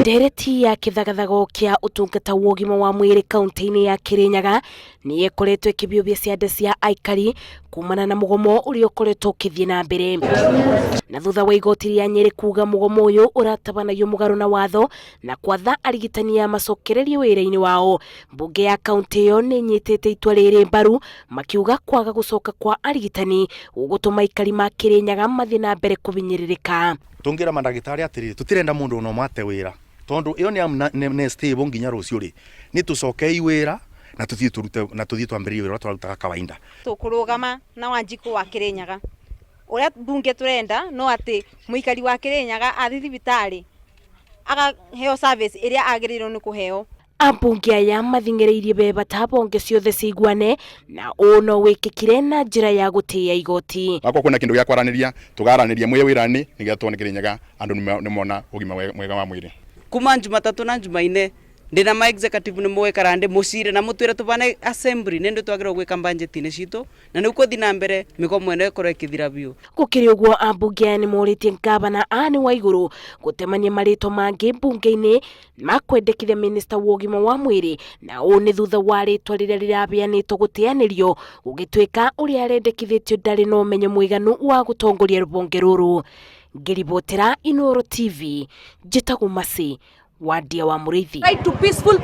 Ndereti ya kĩthagathago kĩa ũtungata wa ũgima wa mwĩrĩ kaunti-inĩ ya Kirinyaga nĩ ĩkoretwo ĩkĩbiũbia ciande cia aikari kumana na mũgomo ũrĩa ũkoretwo ũkĩthiĩ na mbere. Na thutha wa igoti rĩa Nyĩrĩ kuga mũgomo ũyũ ũratabanagio mũgarũ na watho na kwatha arigitani a macokererie wĩra-inĩ wao, mbunge ya kaunti ĩyo nĩ ĩnyitĩte itua rĩrĩ mbaru makiuga kwaga gũcoka kwa arigitani gũgũtũma aikari ma Kirinyaga mathiĩ na mbere kũbinyĩrĩrĩka. Tũngĩra mandagĩtarĩ atĩrĩrĩ, tũtirenda mũndũ ona ũmwe ate wĩra tondũ ĩyo nĩ stable nginya rũciũ rĩ, nĩ tũcokei wĩra na tũthiĩ tũrute na tũthiĩ twambĩrĩrie wĩra ũrĩa tũrarutaga kawaida. Tũkũrũgama na Wanjikũ wa Kĩrĩnyaga. Ũrĩa mbunge tũrenda no atĩ mũikari wa Kĩrĩnyaga athiĩ thibitarĩ akaheo service ĩrĩa agĩrĩirwo nĩ kũheo. Ambunge aya mathing'ĩrĩirie bebata bonge ciothe ciguane na ũũ no wĩkĩkire na njĩra ya gũtĩĩa igoti. Wakorwo kwĩna kĩndũ gĩa kwaranĩria tũgaranĩria mwĩ wĩra-inĩ nĩgetha tuone Kĩrĩnyaga andũ nĩmona ũgima mwega wa mwĩrĩ. Kuma Jumatatu na Jumaine ndina ma executive nĩ mũgũikara ndĩ mũcire na mũtwĩre tũbane assembly nĩ ndĩ twagĩrĩirwo gwĩka budget-inĩ citũ na nĩguo kũthiĩ na mbere mĩgomo ĩno ĩkorwo ĩkĩthira biũ. Gũkĩrĩ ũguo, ambunge aya nĩ morĩtie ngavana Anne Waigũrũ gũtemania marĩtwa mangĩ mbunge-inĩ ma kwendekithia minista wa ũgima wa mwĩrĩ, na ũũ nĩ thutha wa rĩtwa rĩrĩa rĩrabeanĩtwo gũteanĩrio gũgĩtuĩka ũrĩa arendekithĩtio ndarĩ na ũmenyo mũiganu wa gũtongoria rũhonge rũrũ. Ngĩribotera Inooro TV, njĩtagwo Mercy Wandia wa Mũrĩithi. Right to peaceful.